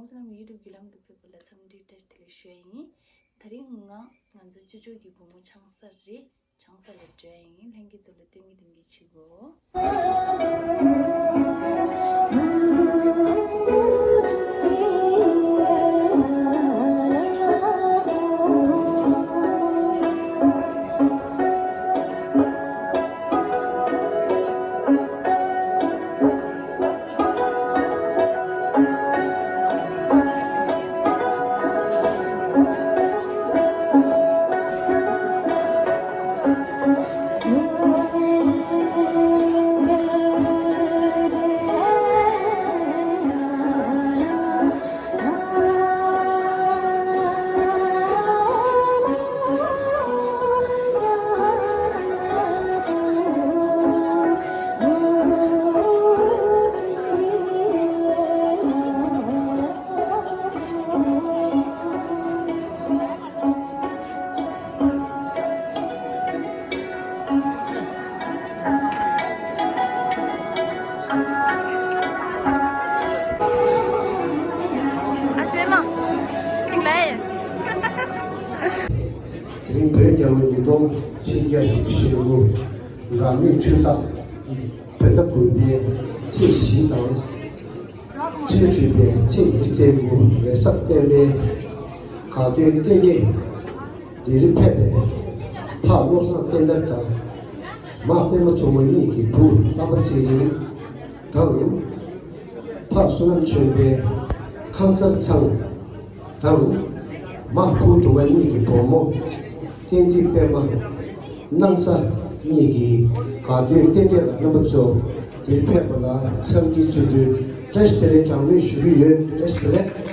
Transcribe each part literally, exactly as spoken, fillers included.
བསོད་ནམས་ཡིད་སྒྲུབ་བརྒྱུད་ལམ་དུ་ཕེབས་པ་ལ་འཚམས་འདྲི་བཀྲ་ཤིས་བདེ་ལེགས་ཞུ་ཡ་ཡིན། དེ་རིང་ང་ང་ཚོ་ཅོ་ཅོ་གི་བུ་མོ་ཆང་ས་རེད། ཆང་ས་ལ་འགྲོ་ཡ་ཡིན། ལྷན་རྒྱས་ཚོ་ལ་སྟོན་གི་སྟོན་གི་བྱེད་གོ། ཨ་ཤེ་ལོ། ཅིག་ལ་ཡ། དེ་རིང་བོད་རྒྱལ་ལོ་ཉིས་སྟོང་ཆིག་བརྒྱ་བཞི་བཅུ་ཞེ་དགུ། རབ་གནས་ཆུ་སྟག་བོད་ཟླ་དགུ་པའི་ཚེས་བཞི་དང་། ཚེས་བཅུ་པའི་ཚེས་ཉི་ཤུ་རྩ་དགུ་རེས་གཟའ་སྤེན་པའི་དགའ་སྟོན་རྟེན་འབྲེལ་འདིར་ཕེབས་པའི་ཕ་བློ་བཟང་བསྟན་དར་དང་། མ་པད་མ་མཚོ་མོ་གཉིས་ཀྱི་བུ་བླ་མ་ཚེ་རིང་དང་། ཕ་བསོད་ནམས་ཆོས་འཕེལ་ཁང་གསར་ཚང་དང་། མ་ཕུ་སྒྲོལ་མ་གཉིས་ཀྱི་བུ་མོ་བསྟན་འཛིན་པད་མ་སྣང་ས་གཉིས་ཀྱི་དགའ་སྟོན་རྟེན་འབྲེལ་ལ་རྣམ་པ་ཚོ་འདིར་ཕེབས་པ་ལ་འཚམས་འདྲི་བརྗོད་འདུན་བཀྲ་ཤིས་བདེ་ལེགས་གྲངས་མེད་ཞུ་གི་ཡོད། བཀྲ་ཤིས་བདེ་ལེགས།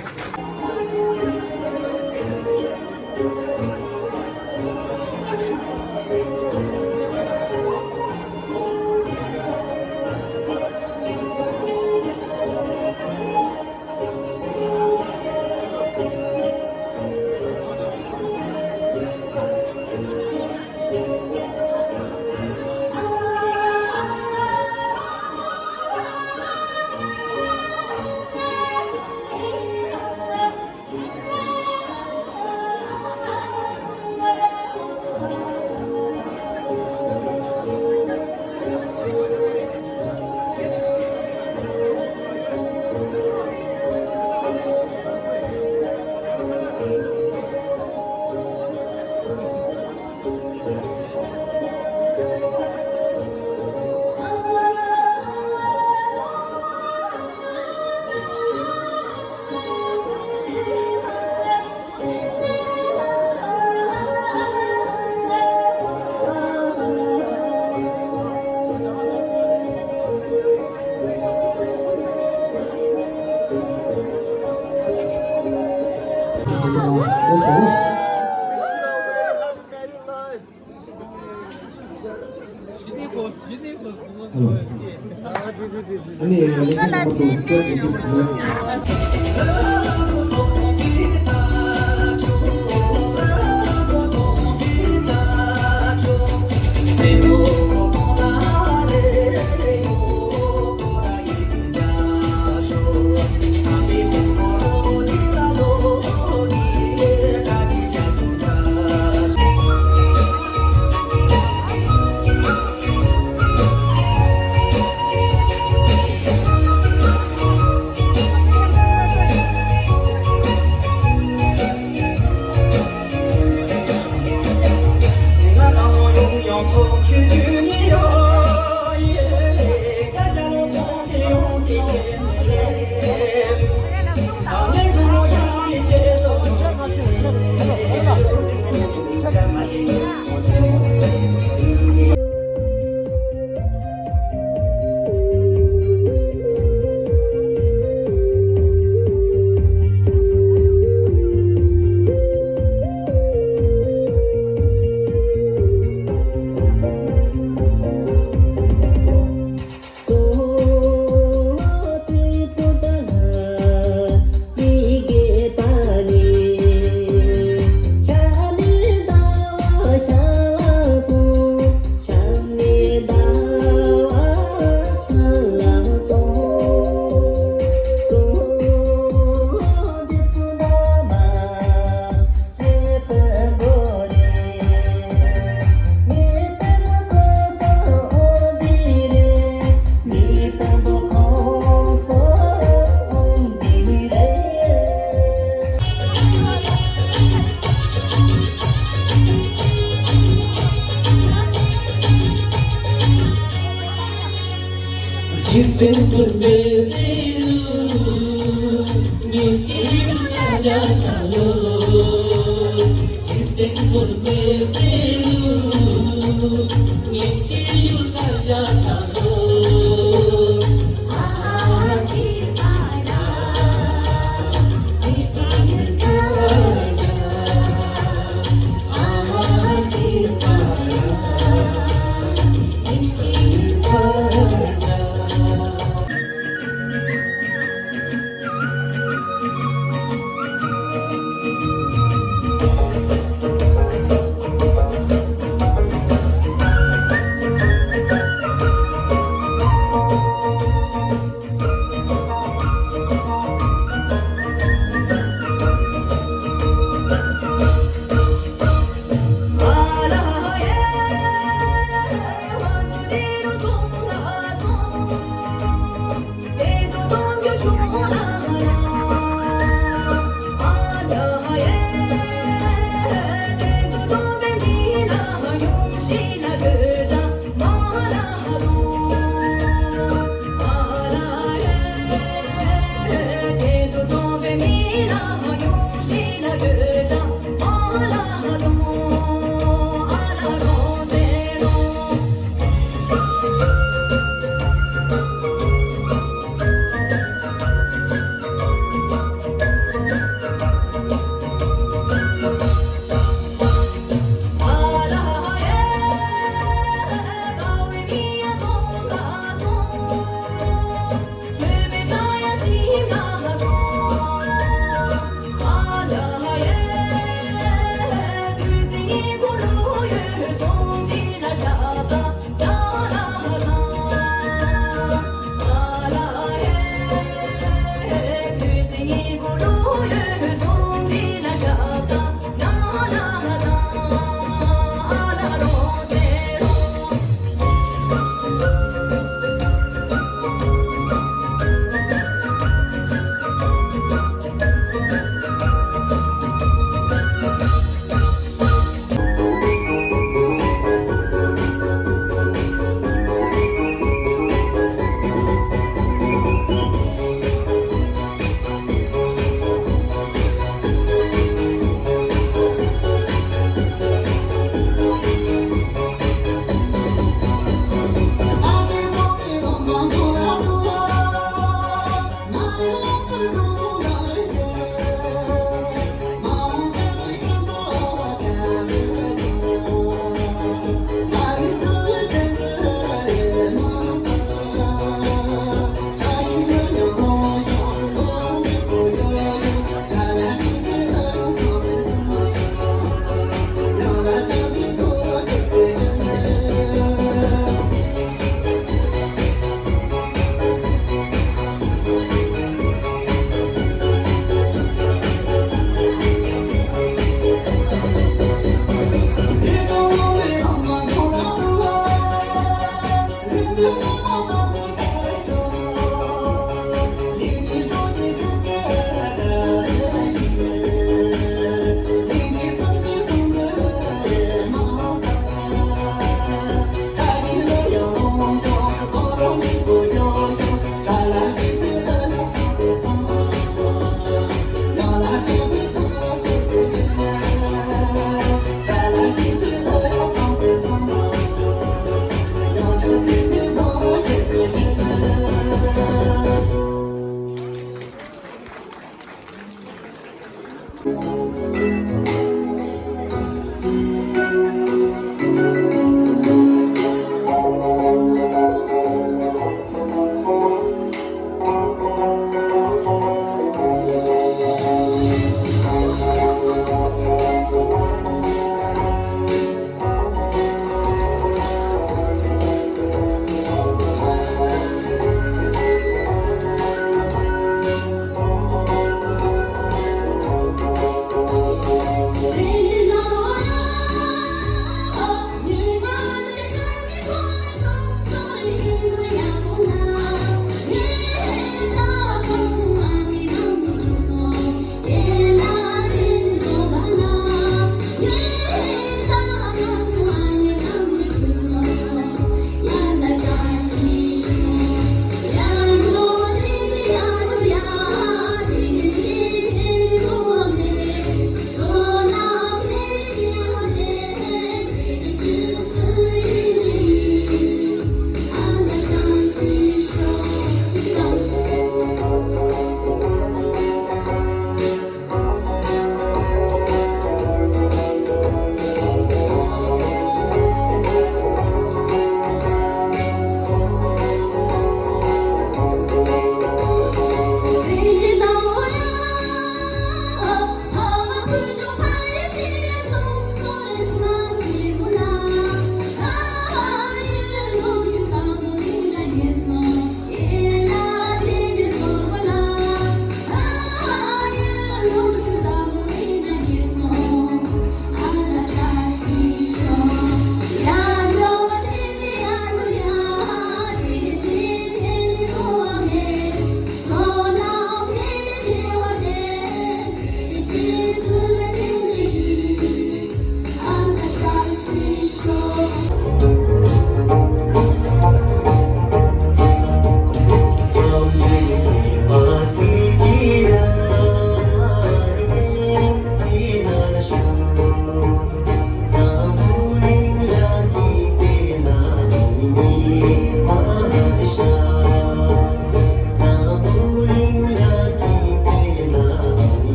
ཅི་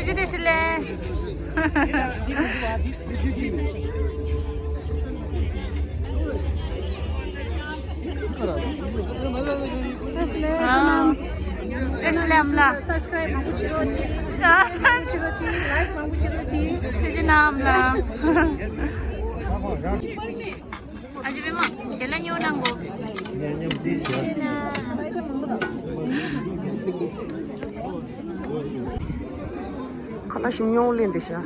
ཅི་བདེ་སྲིད་ལེ། བདེ་སྲིད་ལེ་ཨ་མ་ལགས། སབ་སི་ཀ་རེབ་མང་པོ་བྱེད་རོགས་གྱིས། བྱེད་རོགས་གྱིས། ལའེག་མང་པོ་བྱེད་རོགས་གྱིས། ཐུགས་རྗེ་གནང་ཨ་མ་ལགས། ཨ་ཅེ་པད་མ་ཞལ་ལག་ཉོ་གནང་གོ། ཁ་ལག་ཞིམ་ཉུང་ལེན་འདི་ཤ།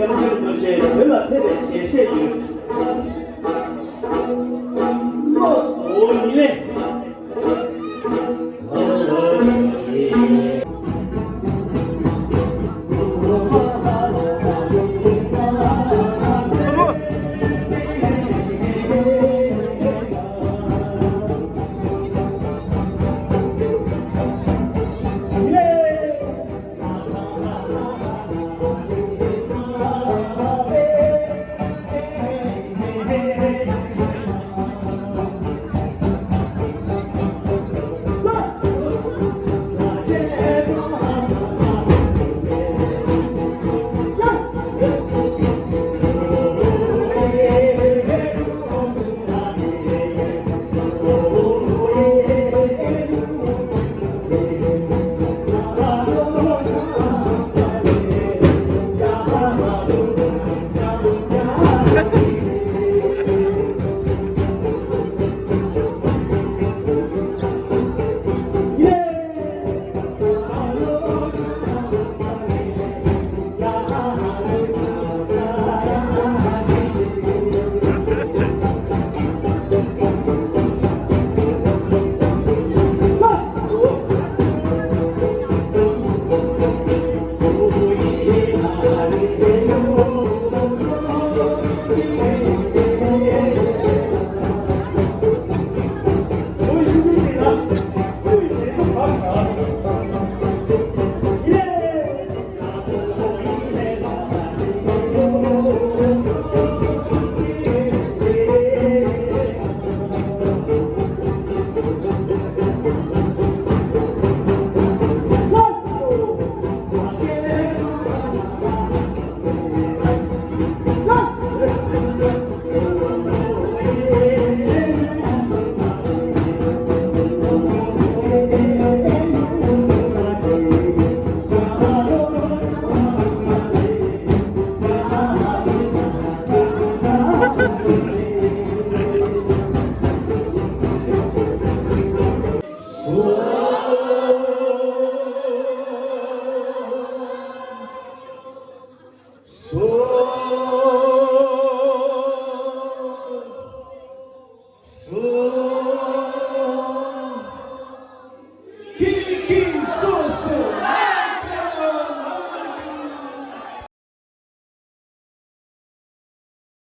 ཐམས་ཅད་ཐམས་ཅད་དོན་ལ་ཕེབས་པའི་ཞལ་བཞེས་ཡིན། བློ་གཟུ་ཉི་ལེ།